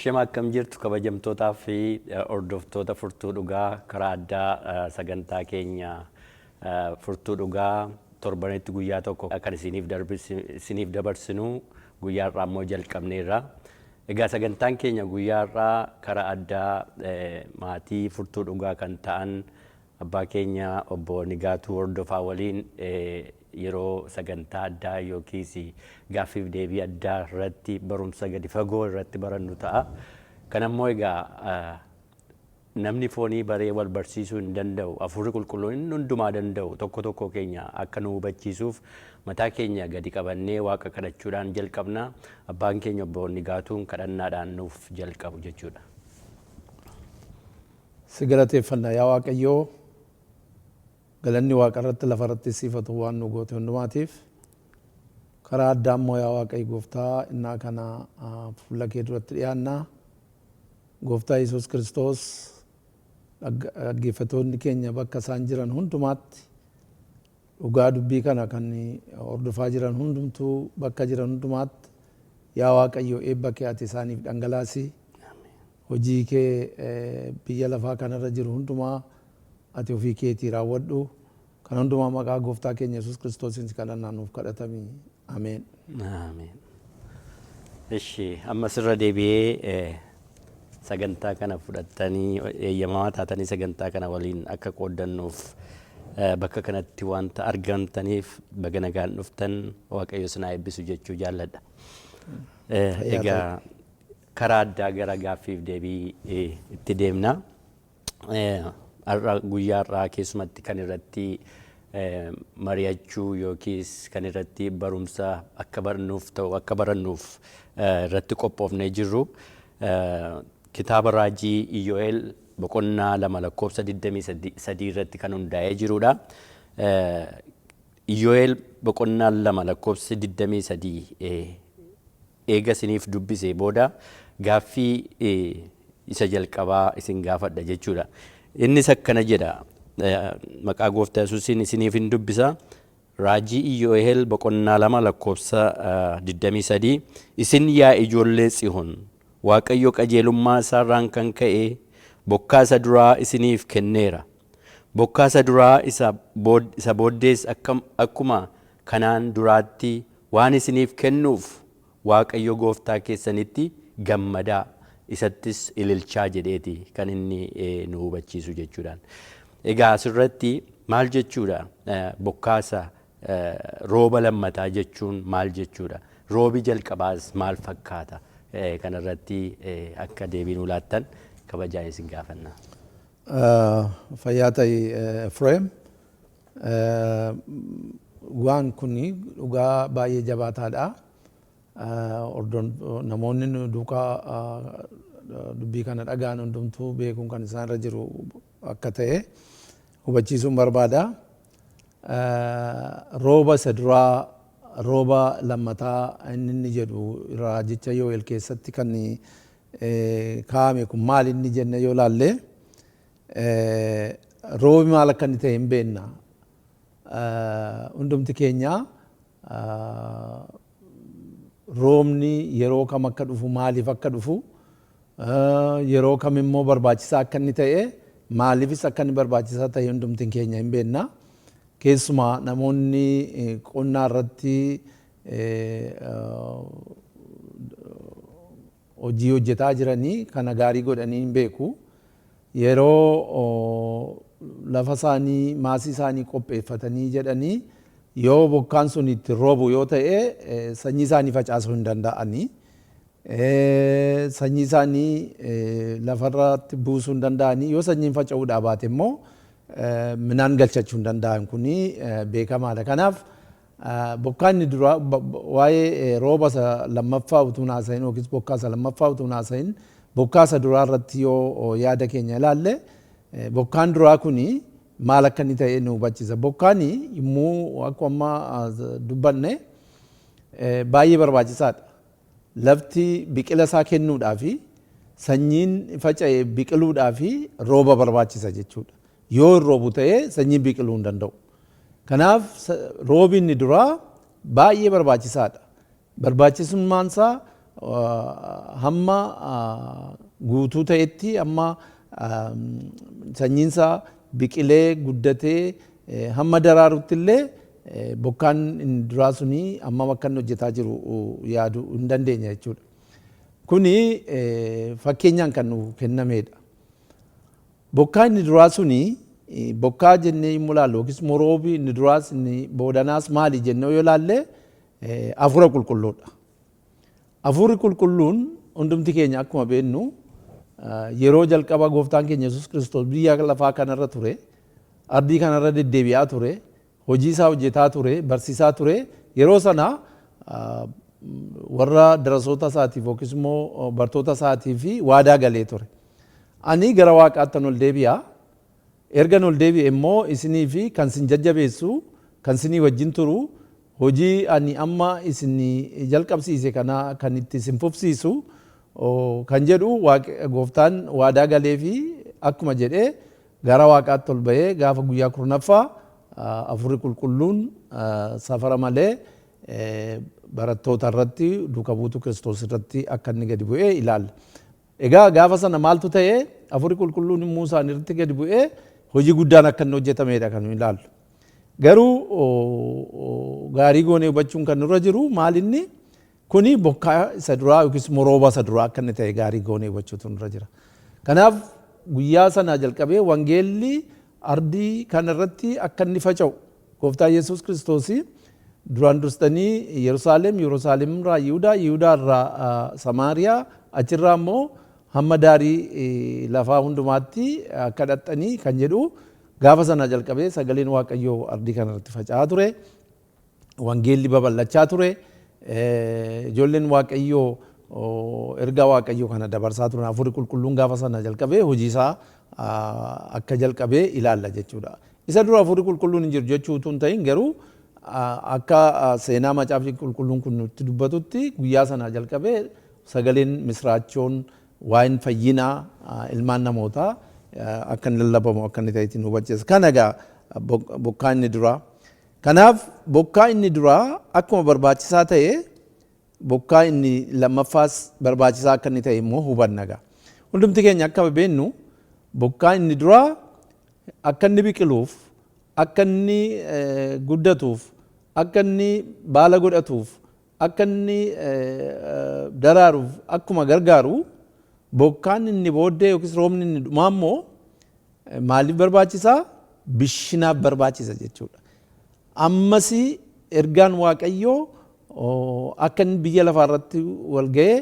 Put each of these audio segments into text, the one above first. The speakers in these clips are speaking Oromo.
Ashama, akkam jirtu kabajamtootaa fi hordoftoota Furtuu Dhugaa? Karaa addaa sagantaa keenya Furtuu Dhugaa torbanitti guyyaa tokko kan isiniif dabarsinu guyyaa har'aa immoo jalqabneerra. Egaa sagantaan keenya guyyaa har'aa karaa addaa maatii Furtuu Dhugaa kan ta'an abbaa keenya obbo Nigaatuu Hordofaa waliin yeroo sagantaa addaa yookiis gaaffiif deebii addaa irratti barumsa gadi fagoo irratti barannu ta'a. Kanammoo egaa namni foonii baree wal barsiisuu hin danda'u. Hafuurri Qulqulluun inni hundumaa danda'u tokko tokko keenya akka nu hubachiisuuf mataa keenya gadi qabannee Waaqa kadhachuudhaan jalqabna. Abbaan keenya obbo Nigaatuun kadhannaadhaan nuuf jalqabu jechuudha. Si galateeffanna, yaa Waaqayyoo, galanni waaqa irratti lafa irratti siifatu waan nu goote hundumaatiif. Karaa addaa immoo, yaa Waaqayyo Gooftaa, innaa kana fuula kee duratti dhiyaannaa. Gooftaa Yesuus Kiristoos, dhaggeeffatoonni keenya bakka isaan jiran hundumaatti, dhugaa dubbii kana kan hordofaa jiran hundumtuu bakka jiran hundumaatti, yaa Waaqayyo, eebba kee ati isaaniif dhangalaasi. Hojii kee biyya lafaa kanarra jiru hundumaa ati ofii keetii raawwadhu. Kan hundumaa maqaa Gooftaa keenya Yesuus Kiristoosiin si kadhannaa, nuuf kadhatamii. Ameen. Ameen. Ishi, ammas irra deebi'ee sagantaa kana fudhattanii, eeyyamamaa taatanii sagantaa kana waliin akka qooddannuuf bakka kanatti wanta argamtaniif baga nagaan dhuftan, Waaqayyo isin haa eebbisu jechuu jaalladha. Egaa karaa addaa gara gaaffiif deebii itti deemna. Har'a, guyyaa har'aa keessumatti kan irratti mari'achuu yookiis kan irratti barumsa akka barannuuf ta'u akka barannuuf irratti qophoofnee jirru kitaaba raajii Iyyoo'el boqonnaa 2 lakkoofsa 23 irratti kan hundaa'ee jirudha. Iyyoo'el boqonnaa 2 lakkoofsi 23 eega isiniif dubbisee booda gaaffii isa jalqabaa isin gaafadha jechuudha. Innis akkana jedha. Maqaa Gooftaa Yesuusiin isiniif hin dubbisa. Raajii Iyyoo'el boqonnaa 2 lakkoofsa 23: "Isin yaa ijoollee Tsihoon, Waaqayyo qajeelummaa isaarraan kan ka'e bokkaa isa duraa isiniif kenneera. Bokkaa isa duraa isa booddees akkuma kanaan duraatti waan isiniif kennuuf Waaqayyo Gooftaa keessanitti gammadaa, isattis ililchaa" jedheeti kan inni nu hubachiisu jechuudhaan. Egaa asirratti maal jechuudha? Bokkaa isa rooba lammataa jechuun maal jechuudha? Roobi jalqabaas maal fakkaata? Kanarratti akka deebii nuu laattan kabajaan isin gaafanna. Fayyaa ta'i, Efreem. Waan kun dhugaa baay'ee jabaataadha. Namoonni nu duukaa dubbii kana dhaga'an hundumtuu beekuun kan isaan irra jiru akka ta'e hubachiisuun barbaada. Rooba isa duraa, rooba lammataa inni jedhu raajicha Yoo'el keessatti kan kaa'ame kun maal inni jenne yoo laalle, roobi maal akka inni ta'e hin beekna. Hundumti keenya roobni yeroo kam akka dhufu, maaliif akka dhufu, yeroo kam immoo barbaachisaa akka inni ta'e, maaliifis akka inni barbaachisaa ta'e hundumti keenya hin beekna. Keessumaa namoonni qonnaa irratti hojii hojjetaa jiranii kana gaarii godhanii hin beeku. Yeroo lafa isaanii, maasii isaanii qopheeffatanii jedhanii yoo bokkaan sun itti roobu yoo ta'e, sanyii isaanii facaasuu hin danda'anii. Sanyii isaanii lafarratti buusuu hin danda'anii. Yoo sanyiin faca'uudhaa baate immoo midhaan galchachuu hin danda'an, kuni beekamaadha. Kanaaf bokkaan inni dura, waa'ee rooba isa lammaffaa utuu hin haasa'in yookiis bokkaa isa lammaffaa utuu hin haasa'in, bokkaa isa duraa irratti yoo yaada keenya ilaalle, bokkaan duraa kuni maal akka inni ta'e nu hubachiisa. Bokkaan yommuu akkuma amma dubbanne baay'ee barbaachisaadha. Lafti biqila isaa kennuudhaa fi sanyiin faca'e biqiluudhaa fi rooba barbaachisa jechuudha. Yoo hin roobu ta'e sanyiin biqiluu hin danda'u. Kanaaf roobi inni duraa baay'ee barbaachisaadha. Barbaachisummaan isaa hamma guutuu ta'etti, hamma sanyiinsaa biqilee guddatee hamma daraarutti illee bokkaan inni duraa suni hammam akka inni hojjetaa jiru yaaduu hin dandeenya jechuudha. Kuni fakkeenyaan kan nu kennamedha. Bokkaa inni duraa suni bokkaa jennee yommuu ilaallu, yookiis immoo roobi inni duraas inni boodanaas maali jennee yoo ilaalle, Hafuura Qulqulluudha. Hafuurri Qulqulluun hundumti keenya akkuma beeknu yeroo jalqaba Gooftaan keenya Yesuus Kiristoos biyya lafaa kanarra ture, ardii kanarra deddeebi'aa ture, hojii isaa hojjetaa ture, barsiisaa ture. Yeroo sana warra darasoota isaatiif yookiis immoo bartoota isaatiif waadaa galee ture. "Ani gara Waaqaattan ol deebi'a. Ergan ol deebi'e immoo isinii fi kan isin jajjabeessu, kan isinii wajjin turu, hojii ani amma isin jalqabsiise kana kan itti isin fufsiisu" kan jedhu Gooftaan waadaa galee fi akkuma jedhee gara Waaqaatti ol ba'ee gaafa guyyaa 10ffaa Hafuurri Qulqulluun safara malee barattoota irratti, duuka buutuu Kiristoos irratti akka inni gadi bu'ee ilaalla. Egaa gaafa sana maaltu ta'e? Hafuurri Qulqulluun immoo isaan irratti gadi bu'ee hojii guddaan akka inni hojjetamedha kan nu ilaallu. Garuu gaarii goonee hubachuun kan nurra jiru maal inni kuni bokkaa isa duraa yookiis immoo rooba isa duraa akka inni ta'e gaarii goonee hubachuutu nurra jira. Kanaaf guyyaa sanaa jalqabee wangeelli ardii kanarratti akka inni faca'u, Gooftaa Yesuus Kiristoos duraan dursitanii Yerusaalem, Yerusaalem irraa Yihudaa, Yihudaa irraa Samaariyaa, achirraa immoo hamma daarii lafaa hundumaatti akka dhaxxanii kan jedhu, gaafa sana jalqabee sagaleen Waaqayyoo ardii kanarratti faca'aa ture. Wangeelli babal'achaa ture. Ijoolleen Waaqayyoo ergaa Waaqayyoo kana dabarsaa turan. Hafuurri Qulqulluun gaafa sana jalqabee hojii isaa akka jalqabee ilaalla jechuudha. Isa dura Hafuurri Qulqulluun hin jiru jechuu utuu hin ta'in, garuu akka seenaa Macaafni Qulqulluun kun nutti dubbatutti guyyaa sanaa jalqabee sagaleen misraachoon waa'een fayyinaa ilmaan namootaa akka inni lallabamu akka inni ta'etti nu hubachiisa. Kana egaa bokkaa inni duraa. Kanaaf bokkaa inni duraa akkuma barbaachisaa ta'e, bokkaa inni lammaffaas barbaachisaa akka inni ta'e immoo hubanna egaa. Hundumti keenya akka beeknu bokkaa inni duraa akka inni biqiluuf, akka inni guddatuuf, akka inni baala godhatuuf, akka inni daraaruuf akkuma gargaaru, bokkaan inni booddee yookiis roobni inni dhumaa immoo maaliif barbaachisaa? Bishinaaf barbaachisa jechuudha. Ammas ergaan Waaqayyoo akka inni biyya lafaa irratti wal ga'ee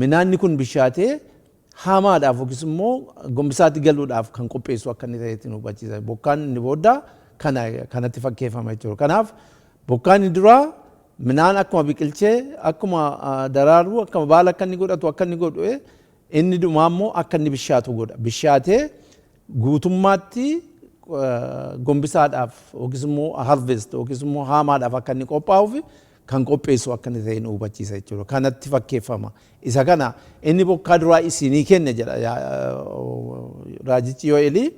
minaanni kun bishaatee haamaadhaaf yookiis immoo gombisaatti galuudhaaf kan qopheessu akka inni ta'etti nu hubachiisa. Bokkaan inni booddaa kana kanatti fakkeeffama jechuudha. Kanaaf bokkaan inni duraa minaan akkuma biqilchee, akkuma daraaru, akkuma baala akka inni godhatu akka inni godhu, inni dhumaa immoo akka inni bishaatu godha. Bishaatee guutummaatti gombisaadhaaf yookiis immoo harvest yookiis immoo haamaadhaaf akka inni qophaa'uuf kan qopheessu akka inni ta'e nu hubachiisa jechuudha. Kanatti fakkeeffama. Isa kana "Inni bokkaa duraa isinii kenne" jedha raajichi Yoo'eelii.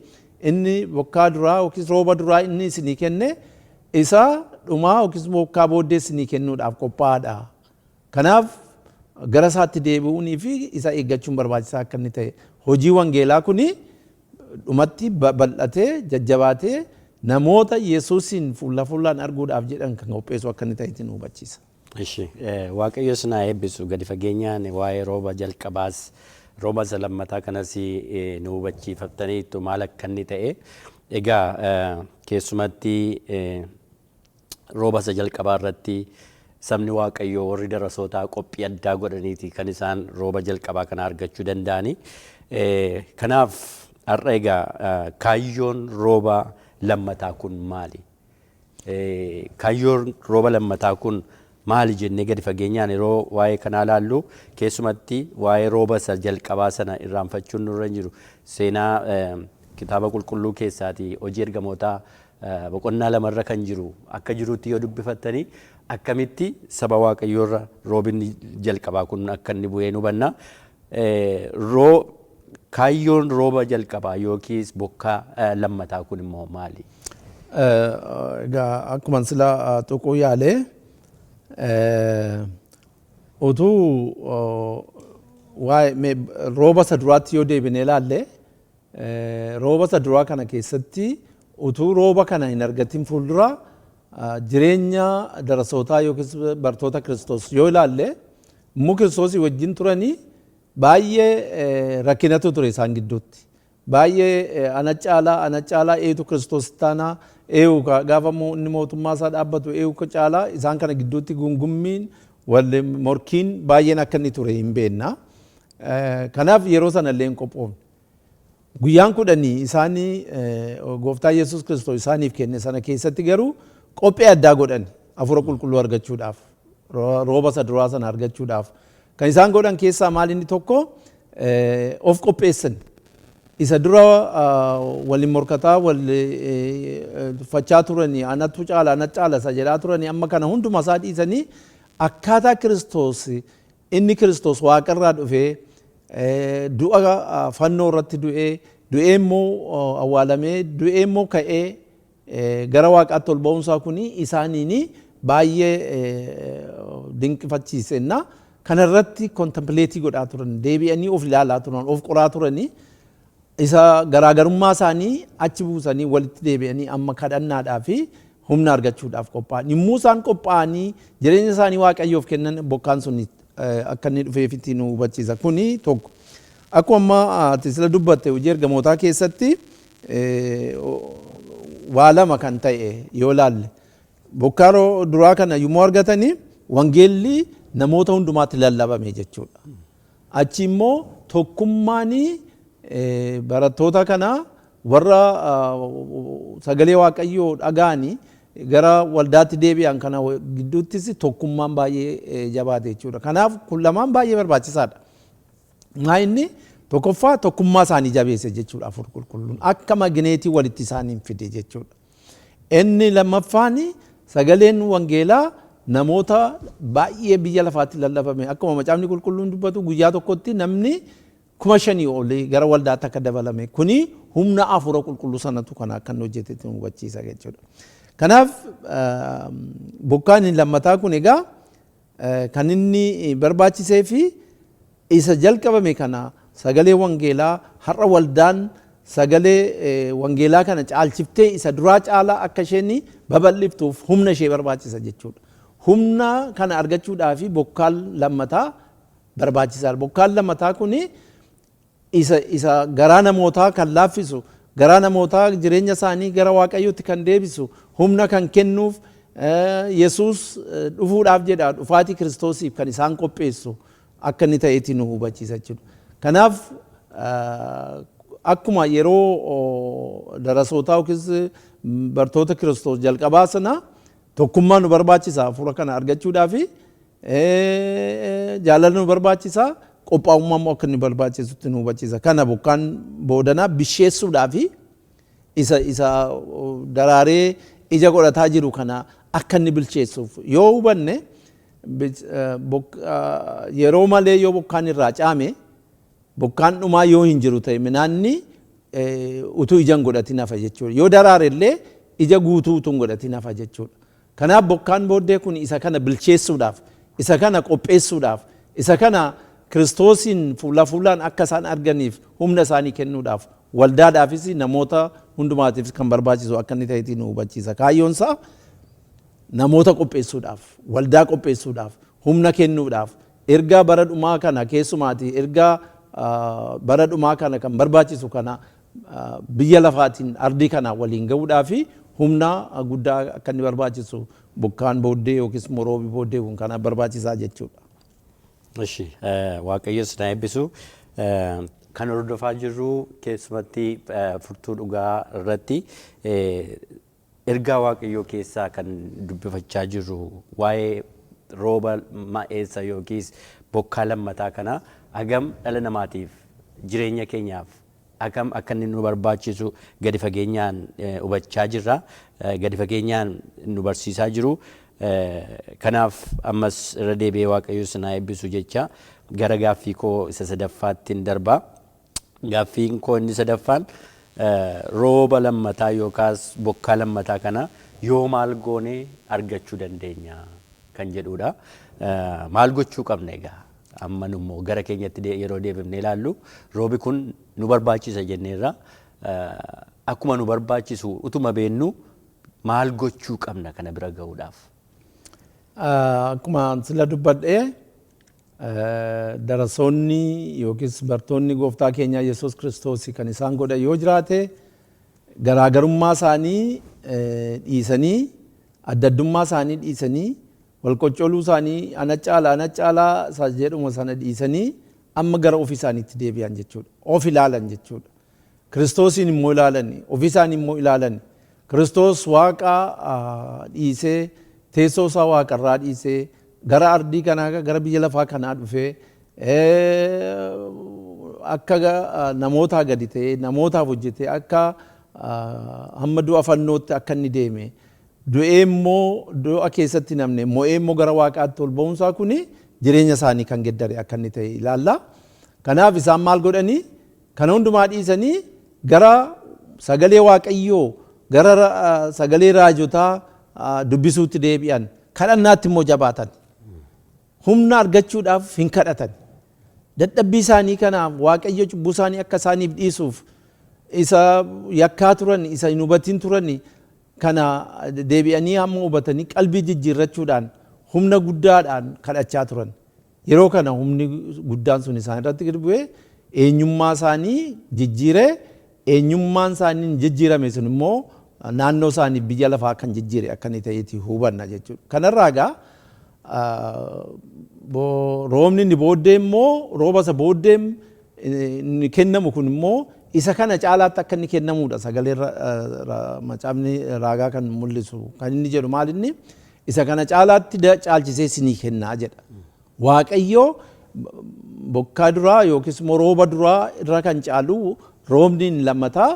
Inni bokkaa duraa yookiis rooba duraa inni isinii kenne isa dhumaa yookiis bokkaa booddee isinii kennuudhaaf qophaa'aadha. Kanaaf gara isaatti deebi'uunii fi isa eeggachuun barbaachisaa akka inni ta'e, hojii wangeelaa kuni dhumatti bal'atee jajjabaatee namoota Yesuusiin fuula fuulaan arguudhaaf jedhan kan qopheessu akka inni ta'etti nu hubachiisa. Ishi, Waaqayyo isin haa eebbisu. Gadi fageenyaan waa'ee rooba jalqabaas rooba isa lammataa kanas nu hubachiifattaniittu maal akka inni ta'e. Egaa keessumatti rooba isa jalqabaa irratti sabni Waaqayyoo warri darasootaa qophii addaa godhaniiti kan isaan rooba jalqabaa kana argachuu danda'ani. Kanaaf har'a egaa kaayyoon rooba lammataa kun maali? Kaayyoon rooba lammataa kun maali jennee gadi fageenyaan yeroo waa'ee kanaa ilaallu, keessumatti waa'ee rooba isa jalqabaa sana irraanfachuun nurra hin jiru. Seenaa Kitaaba Qulqulluu keessaatii Hojii Ergamootaa boqonnaa 2rra kan jiru akka jirutti yoo dubbifattanii akkamitti saba Waaqayyoorra roobinni jalqabaa kun akka inni bu'ee hubanna. Kaayyoon rooba jalqabaa yookiis bokkaa lammataa kun immoo maali? Egaa akkuma sila tuquu yaalee, Utuu waa'ee rooba isa duraatti yoo deebine ilaalle, rooba isa duraa kana keessatti utuu rooba kana hin argatin fuuldura jireenya darasootaa yookiis bartoota Kiristoos yoo ilaalle, immoo Kiristoosii wajjin turanii baay'ee rakkinatu ture isaan gidduutti. Baay'ee ana caalaa, ana caalaa, eetu Kiristoos taanaa, eeyu gaafa inni mootummaa isaa dhaabbatu eeyu caalaa, isaan kana gidduutti gungummiin, wal morkiin baay'een akka inni ture hin beekna. Kanaaf yeroo sana illee hin qophoofne. Guyyaan 10 isaanii gooftaa Yesuus Kiristoos isaaniif kenne sana keessatti garuu qophii addaa godhan hafuura qulqulluu argachuudhaaf, rooba isa duraa sana argachuudhaaf. Kan isaan godhan keessaa maal inni tokko? Of qopheessan. Isa dura waliin morkataa, wal tuffachaa turanii, anatu caala, ana caala isa jedhaa turanii, amma kana hunduma isaa dhiisanii akkaataa Kiristoos, inni Kiristoos waaqarraa dhufee du'a fannoo irratti du'ee, du'ee immoo awwaalamee, du'ee immoo ka'ee gara waaqaatti ol ba'uunsaa kuni isaaniin baay'ee dinqifachiisenna. Kanarratti contemplate godhaa turan, deebi'anii of ilaalaa turan, of qoraa turanii, isa garaagarummaa isaanii achi buusanii walitti deebi'anii amma kadhannaadhaa fi humna argachuudhaaf qophaa'an. Yommuu isaan qophaa'anii jireenya isaanii Waaqayyoof kennan, bokkaan sun akka inni dhufeefitti nu hubachiisa. Kuni tokko. Akkuma amma ati sila dubbatte, hojii ergamootaa keessatti waa lama kan ta'e yoo laalle, bokkaa duraa kana yommuu argatanii wangeelli namoota hundumaatti lallabame jechuudha. Achi immoo tokkummaan barattoota kanaa, warra sagalee Waaqayyoo dhaga'anii gara waldaatti deebi'an kana gidduuttis tokkummaan baay'ee jabaate jechuudha. Kanaaf kun lamaan baay'ee barbaachisaadha. Maa inni tokkoffaa tokkummaa isaanii jabeesse jechuudha, hafuurri qulqulluun akka magneetii walitti isaaniin fide jechuudha. Inni lammaffaan sagaleen wangeelaa namoota baay'ee biyya lafaatti lallabame. Akkuma macaafni qulqulluun dubbatu, guyyaa tokkotti namni 5,000 olii gara waldaatti akka dabalame, kuni humna hafuura qulqulluu sanatu kana akka inni hojjetetti nu hubachiisa jechuudha. Kanaaf bokkaan inni lammataa kun egaa kan inni barbaachisee fi isa jalqabame kana, sagalee wangeelaa, har'a waldaan sagalee wangeelaa kana caalchiftee isa duraa caalaa akka isheen babal'iftuuf humna ishee barbaachisa jechuudha. Humna kana argachuudhaaf bokkaan lammataa barbaachisaadha. Bokkaan lammataa kuni isa garaa namootaa kan laaffisu, garaa namootaa jireenya isaanii gara Waaqayyootti kan deebisu, humna kan kennuuf, Yesuus dhufuudhaaf jedha, dhufaatii Kiristoosiif kan isaan qopheessu akka inni ta'etti nu hubachiisa jechuudha. Kanaaf akkuma yeroo darasootaa yookiis bartoota Kiristoos jalqabaa sana tokkummaa nu barbaachisa hafuura kana argachuudhaafi, jaalala nu barbaachisa, qophaa'ummaa immoo akka inni barbaachisutti nu hubachiisa. Kana bokkaan boodanaa bisheessuudhaafi isa daraaree ija godhataa jiru kana akka inni bilcheessuuf yoo hubanne, yeroo malee yoo bokkaan irraa caame, bokkaan dhumaa yoo hin jiru ta'e, midhaanni utuu ija hin godhatin hafa jechuudha. Yoo daraare illee ija guutuu utuu hin godhatin hafa jechuudha. Kanaaf bokkaan booddee kun isa kana bilcheessuudhaaf, isa kana qopheessuudhaaf, isa kana Kiristoosiin fuula fuulaan akka isaan arganiif humna isaanii kennuudhaaf, waldaadhaafis namoota hundumaatiifis kan barbaachisu akka inni ta'etti nu hubachiisa. Kaayyoon isaa namoota qopheessuudhaaf, waldaa qopheessuudhaaf, humna kennuudhaaf, ergaa bara dhumaa kana keessumaati ergaa bara dhumaa kana kan barbaachisu kana biyya lafaatiin ardii kana waliin gahuudhaa fi humna guddaa akka inni barbaachisu bokkaan booddee yookiis immoo roobi booddee kun kana barbaachisaa jechuudha. Ishi, Waaqayyo na eebbisu. Kan hordofaa jirru keessumatti furtuu dhugaa irratti ergaa Waaqayyoo keessaa kan dubbifachaa jirru waa'ee rooba ma'eessa yookiis bokkaa lammataa kana hagam dhala namaatiif, jireenya keenyaaf akkam akka inni nu barbaachisu gadi fageenyaan hubachaa jirra. Gadi fageenyaan nu barsiisaa jiru. Kanaaf ammas irra deebi'ee Waaqayyo isin haa eebbisu jecha gara gaaffii koo isa sadaffaattiin darba. Gaaffiin koo inni sadaffaan, rooba lammataa yookaas bokkaa lammataa kana yoo maal goone argachuu dandeenya? kan jedhudha. Maal gochuu qabna egaa? Amma immoo gara keenyatti yeroo deebifnee ilaallu, roobi kun nu barbaachisa jenneerra. Akkuma nu barbaachisu utuma beennu, maal gochuu qabna kana bira ga'uudhaaf? Akkuma sila dubbadhee, darasoonni yookiis bartoonni gooftaa keenyaa Yesuus Kiristoos kan isaan godhan yoo jiraate, garaagarummaa isaanii dhiisanii, adda addummaa isaanii dhiisanii, wal qoccoluu isaanii, ana caalaa, ana caalaa isa jedhuma sana dhiisanii, amma gara ofii isaaniitti deebi'an jechuudha. Of ilaalan jechuudha. Kiristoosiin immoo ilaalan, ofii isaanii immoo ilaalan. Kiristoos Waaqa dhiisee, teessoo isaa waaqarraa dhiisee, gara ardii kanaa, gara biyya lafaa kanaa dhufee, akka namootaa gadi ta'ee namootaaf hojjetee, akka hamma du'a fannootti akka inni deeme, du'ee immoo du'a keessatti namne mo'ee immoo gara Waaqaatti ol ba'uunsaa kuni jireenya isaanii kan geddare akka inni ta'e ilaalla. Kanaaf isaan maal godhanii? Kana hundumaa dhiisanii gara sagalee Waaqayyoo, gara sagalee raajotaa dubbisuutti deebi'an. Kadhannaatti immoo jabaatan. Humna argachuudhaaf hin kadhatan. Dadhabbii isaanii kanaaf Waaqayyo cubbuu isaanii akka isaaniif dhiisuuf, isa yakkaa turan, isa hin hubatin turan kana deebi'anii hamma hubatanii qalbii jijjiirrachuudhaan humna guddaadhaan kadhachaa turan. Yeroo kana humni guddaan sun isaan irratti gad bu'ee eenyummaa isaanii jijjiiree, eenyummaan isaanii jijjiirame sun immoo naannoo isaanii, biyya lafaa kan jijjiire akka inni ta'eeti hubanna jechuudha. Kanarraa egaa roobni inni booddee immoo, rooba isa booddee inni kennamu kun immoo isa kana caalaatti akka inni kennamudha sagalee macaafni raagaa kan mul'isu. Kan inni jedhu maal? Inni isa kana caalaatti caalchisee isinii kennaa jedha. Waaqayyo bokkaa duraa yookiis immoo rooba duraa irra kan caalu roobni inni lammataa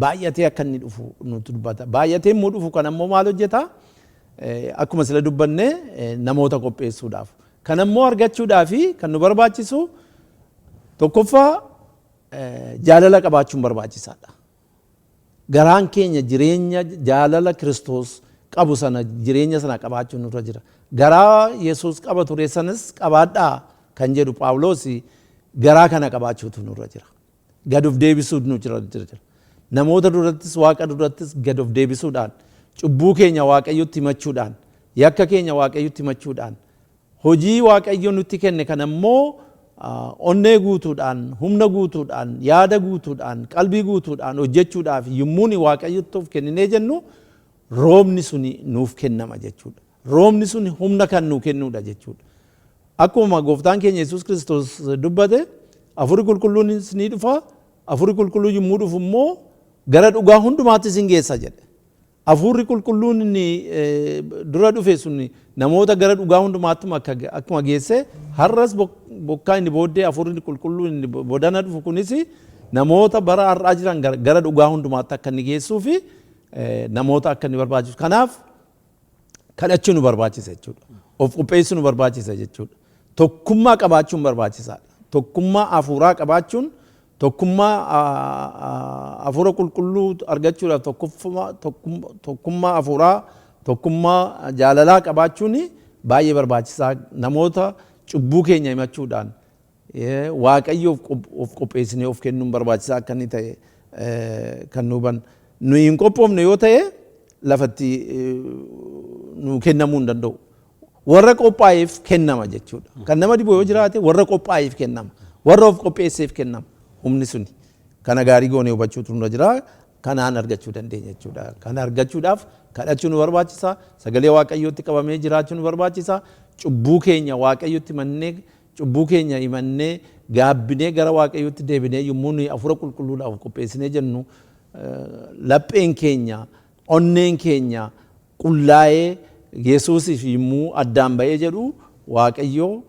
baay'atee akka inni dhufu nutti dubbata. Baay'atee immoo dhufu kan ammoo maal hojjeta? Akkuma sila dubbanne, namoota qopheessuudhaaf. Kan ammoo argachuudhaaf kan nu barbaachisu, tokkoffaa jaalala qabaachuun barbaachisaadha. Garaan keenya jireenya jaalala Kiristoos qabu sana, jireenya sana qabaachuun nurra jira. Garaa Yesuus qaba ture sanas qabaadhaa kan jedhu Phaawulos, garaa kana qabaachuutu nurra jira. Gad of deebisuutu nurra jira. Namoota durattis, Waaqa durattis gad of deebisuudhaan, cubbuu keenya Waaqayyotti himachuudhaan, yakka keenya Waaqayyotti himachuudhaan, hojii Waaqayyo nutti kenne kan ammoo onnee guutuudhaan, humna guutuudhaan, yaada guutuudhaan, qalbii guutuudhaan hojjechuudhaaf yommuu Waaqayyotti of kenninee jennu, roobni suni nuuf kennama jechuudha. Roobni suni humna kan nuu kennuudha jechuudha. Akkuma gooftaan keenya Yesuus Kiristoos dubbate, Hafuurri Qulqulluunis ni dhufa, Hafuurri Qulqulluu yommuu dhufu immoo gara dhugaa hundumaatti isin geessa jedhe. Hafuurri Qulqulluun inni dura dhufe sun namoota gara dhugaa hundumaatti akkuma geesse, har'as bokkaa inni booddee, Hafuurri Qulqulluun inni boodana dhufu kunis namoota bara har'aa jiran gara dhugaa hundumaatti akka inni geessuu fi namoota akka inni barbaachisu. Kanaaf kadhachuu nu barbaachisa jechuudha. Of qopheessuu nu barbaachisa jechuudha. Tokkummaa qabaachuun barbaachisaadha. Tokkummaa hafuuraa qabaachuun, tokkummaa Hafuura Qulqulluu argachuudhaaf, tokkummaa hafuuraa, tokkummaa jaalalaa qabaachuun baay'ee barbaachisaa. Namoota cubbuu keenya himachuudhaan Waaqayyoof of qopheessinee of kennuun barbaachisaa akka inni ta'e kan nu hubannu. Nuyi hin qophoofne yoo ta'e, lafatti nu kennamuu hin danda'u. Warra qophaa'eef kennama jechuudha. Kan nama dhibu yoo jiraate, warra qophaa'eef kennama. Warra of qopheesseef kennama humni suni. Kana gaarii goonee hubachuutu nurra jira. Kanaan argachuu dandeenya jechuudha. Kana argachuudhaaf kadhachuu nu barbaachisa. Sagalee Waaqayyootti qabamee jiraachuu nu barbaachisa. Cubbuu keenya Waaqayyotti himannee, cubbuu keenya himannee gaabbinee, gara Waaqayyootti deebinee, yommuu nuyi Hafuura Qulqulluudhaaf qopheessinee jennu, lapheen keenya, onneen keenya qullaa'ee Yesuusiif yommuu addaan ba'ee jedhu, Waaqayyo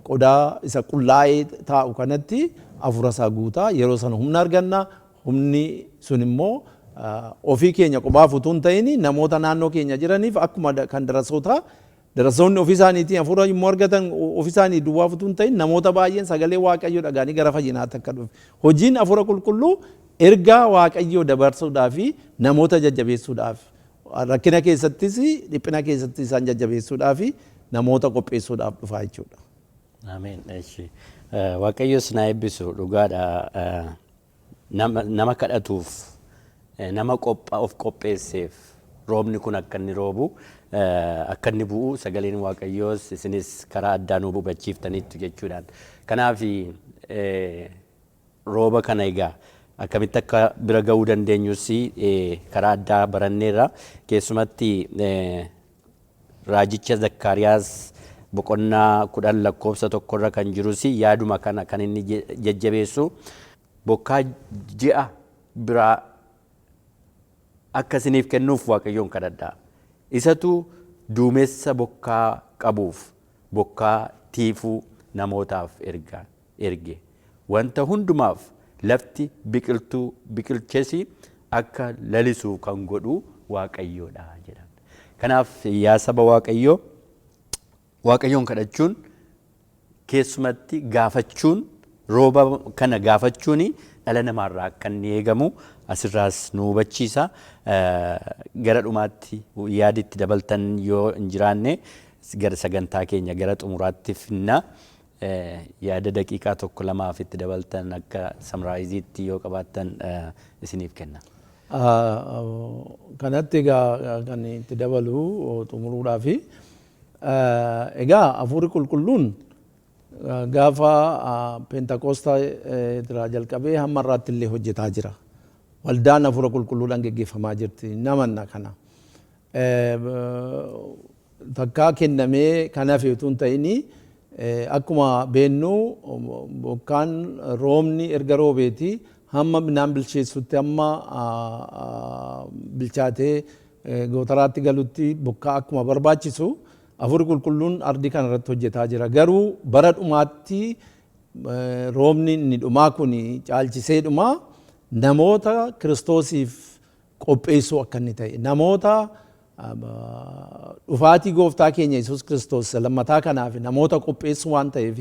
qodaa isa qullaa'ee taa'u kanatti hafuura isaa guutaa. Yeroo sana humna arganna. Humni sun immoo ofii keenya qofaaf utuu hin ta'in, namoota naannoo keenya jiraniif, akkuma kan darasoota, darasoonni ofii isaaniitiin hafuura yommuu argatan, ofii isaanii duwwaaf utuu hin ta'in, namoota baay'een sagalee Waaqayyoo dhaga'anii gara fayyinaatti akka dhufe. Hojiin Hafuura Qulqulluu ergaa Waaqayyoo dabarsuudhaa fi namoota jajjabeessuudhaaf. Rakkina keessattis, dhiphina keessattis isaan jajjabeessuudhaa fi namoota qopheessuudhaaf dhufaa jechuudha. Ameen. Waaqayyos na eebbisu. Dhugaadha. Nama kadhatuuf, nama of qopheesseef roobni kun akka inni roobu, akka inni bu'u sagaleen Waaqayyoos isinis karaa addaa nu hubachiiftaniittu jechuudhaan. Kanaaf rooba kana egaa akkamitti akka bira ga'uu dandeenyus karaa addaa baranneerra. Keessumatti raajicha Zakkaariyaas boqonnaa 10 lakkoofsa 1rra kan jirus yaaduma kana kan inni jajjabeessu, bokkaa ji'a biraa akka isiniif kennuuf Waaqayyoon kadhadhaa. Isatu duumessa bokkaa qabuuf bokkaa tiifuu namootaaf erga erge. Wanta hundumaaf lafti biqiltuu biqilchesi akka lalisu kan godhu Waaqayyoodha jedhan. Kanaaf yaa saba Waaqayyoo, Waaqayyoon kadhachuun, keessumatti gaafachuun, rooba kana gaafachuun dhala namaarraa akka inni eegamu asirraas nu hubachiisa. Gara dhumaatti yaadi itti dabaltan yoo hin jiraanne, gara sagantaa keenya gara xumuraatti finna. Yaada daqiiqaa tokko lamaaf itti dabaltan akka summarize-iitti yoo qabaattan isiniif kenna. Kanatti egaa kan itti dabalu xumuruudhaafi, egaa Hafuurri Qulqulluun gaafa Pentakoostaa irraa jalqabee hamma irraatti illee hojjetaa jira. Waldaan Hafuura Qulqulluudhaan geggeeffamaa jirti. Namanna kana. Takkaa kennamee kan hafe utuu hin ta'ini, akkuma beennu bokkaan, roobni erga roobeeti hamma midhaan bilcheessutti, hamma bilchaatee gootaraatti galutti bokkaa akkuma barbaachisu, Hafuurri Qulqulluun ardii kana irratti hojjetaa jira. Garuu bara dhumaatti roobni inni dhumaa kun caalchisee dhumaa namoota Kiristoosiif qopheessuu akka inni ta'e, namoota dhufaatii gooftaa keenya Yesuus Kiristoos lammataa kanaaf namoota qopheessuu waan ta'eef,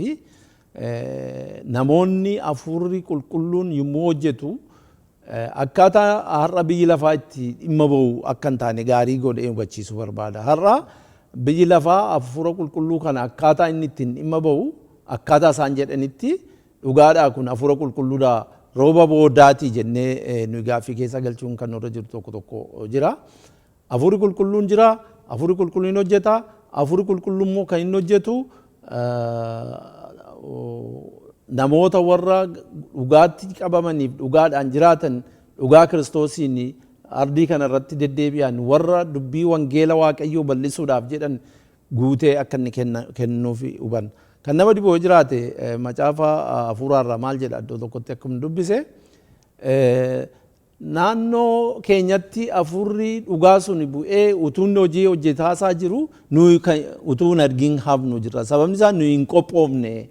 namoonni Hafuurri Qulqulluun yommuu hojjetu akkaataa har'a biyyi lafaa itti dhimma ba'u akka hin taane gaarii godhee hubachiisuu barbaada. Har'a biyyi lafaa Hafuura Qulqulluu kana akkaataa inni ittiin dhimma ba'u, akkaataa isaan jedhanitti dhugaadhaa kun Hafuura Qulqulluudhaa rooba boodaatii jennee nuyi gaaffii keessa galchuun kan nurra jiru tokko tokko jira. Hafuurri Qulqulluun jira, Hafuurri Qulqulluun hojjeta, Hafuurri Qulqulluun immoo kan inni hojjetu namoota warra dhugaatti qabamaniif dhugaadhaan jiraatan, dhugaa Kiristoosiin ardii kana irratti deddeebi'an, warra dubbii wangeela Waaqayyoo bal'isuudhaaf jedhan guutee akka inni kennuuf hubanna. Kan nama dhibu yoo jiraate, macaafa hafuuraarraa maal jedha? Iddoo tokkotti akkuma dubbise, naannoo keenyatti hafuurri dhugaa sun bu'ee utuu inni hojii hojjetaasaa jiru nuyi utuu hin argin hafnu jira. Sababni isaa nuyi hin qophoofne.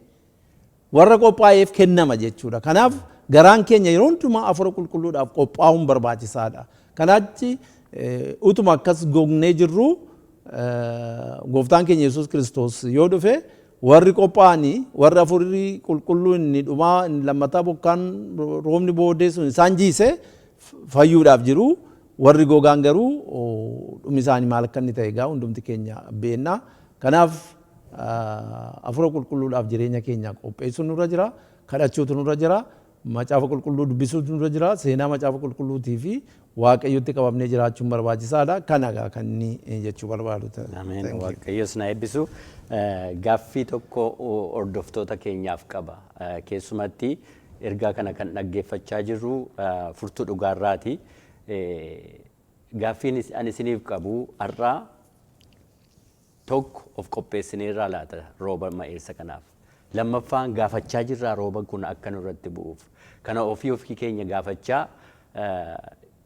Warra qophaa'eef kennama jechuudha. Kanaaf garaan keenya yeroo hundumaa Hafuura Qulqulluudhaaf qophaa'uun barbaachisaadha. Kanaachi utuma akkas gognee jirru gooftaan keenya Yesuus Kiristoos yoo dhufe, warri qophaa'anii, warri Hafuurri Qulqulluu inni dhumaa, inni lammataa, bokkaan roobni boodee sun isaan jiise fayyuudhaaf jiru. Warri gogaan garuu dhumi isaanii maal akka inni ta'e egaa hundumti keenya beekna. Kanaaf Hafuura Qulqulluudhaaf jireenya keenya qopheessuun nurra jira, kadhachuutu nurra jira, Macaafa Qulqulluu dubbisuutu nurra jira, seenaa Macaafa Qulqulluutii fi Waaqayyotti qabamnee jiraachuun barbaachisaadha. Kana egaa kan inni jechuu barbaadu. Ameen. Waaqayyos na eebbisu. Gaaffii tokko hordoftoota keenyaaf qaba. Keessumatti ergaa kana kan dhaggeeffachaa jirru Furtuu Dhugaarraati. Gaaffiin ani isiniif qabu har'aa tokko, of qopheessineerraa laata rooba ma'eessa kanaaf? Lammaffaan, gaafachaa jirraa rooba kun akka nurratti bu'uuf? Kana ofii ofii keenya gaafachaa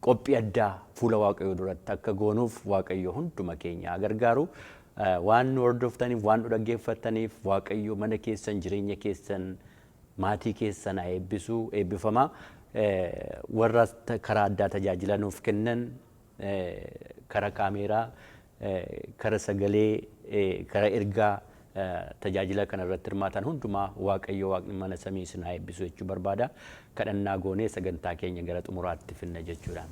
qophii addaa fuula Waaqayyoo duratti akka goonuuf Waaqayyo hunduma keenya haa gargaaru. Waan nu hordoftaniif, waan nu dhaggeeffattaniif Waaqayyo mana keessan, jireenya keessan, maatii keessan haa eebbisu. Eebbifamaa. Warra karaa addaa tajaajila nuuf kennan, kara kaameeraa, kara sagalee, kara ergaa tajaajila kana irratti hirmaatan hundumaa Waaqayyo Waaqni mana samii isin haa eebbisu jechuu barbaada. Kadhannaa goonee sagantaa keenya gara xumuraatti finna jechuudha.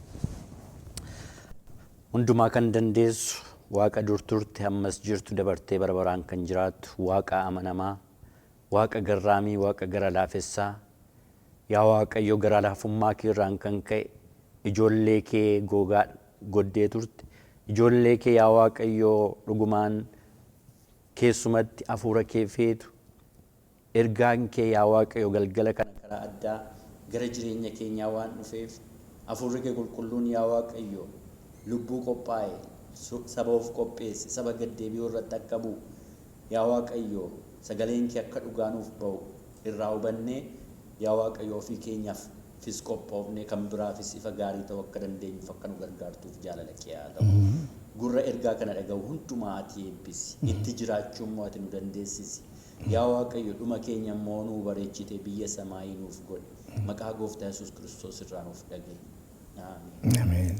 Hundumaa kan dandeessu, Waaqa dur turte, ammas jirtu, dabartee bara baraan kan jiraattu, Waaqa amanamaa, Waaqa garraamii, Waaqa gara laafessaa, yaa Waaqayyo, gara laafummaa kee irraan kan ka'e ijoollee kee gogaa goddee turte. Ijoollee kee, yaa Waaqayyo, dhugumaan keessumatti hafuura kee feetu. Ergaan kee, yaa Waaqayyo, galgala kana karaa addaa gara jireenya keenyaa waan dhufeef, hafuurri kee qulqulluun, yaa Waaqayyo, lubbuu qophaa'e, saba of qopheesse, saba gaddeebi'uu irratti akka bu'u, yaa Waaqayyo, sagaleen kee akka dhugaa nuuf ba'u irraa hubannee, yaa Waaqayyo, ofii keenyaaf fis qophoofnee kan biraafis ifa gaarii ta'uu akka dandeenyuuf akka nu gargaartuuf jaalala kee haa ta'u. Gurra ergaa kana dhaga'u hundumaa ati eebbisi. Itti jiraachuu immoo ati nu dandeessisi. Yaa Waaqayyo, dhuma keenya immoo nuu bareechite biyya samaayii nuuf godhi. Maqaa Gooftaa Yesuus Kiristoos irraa nuuf dhaga'i. Ameen. Ameen.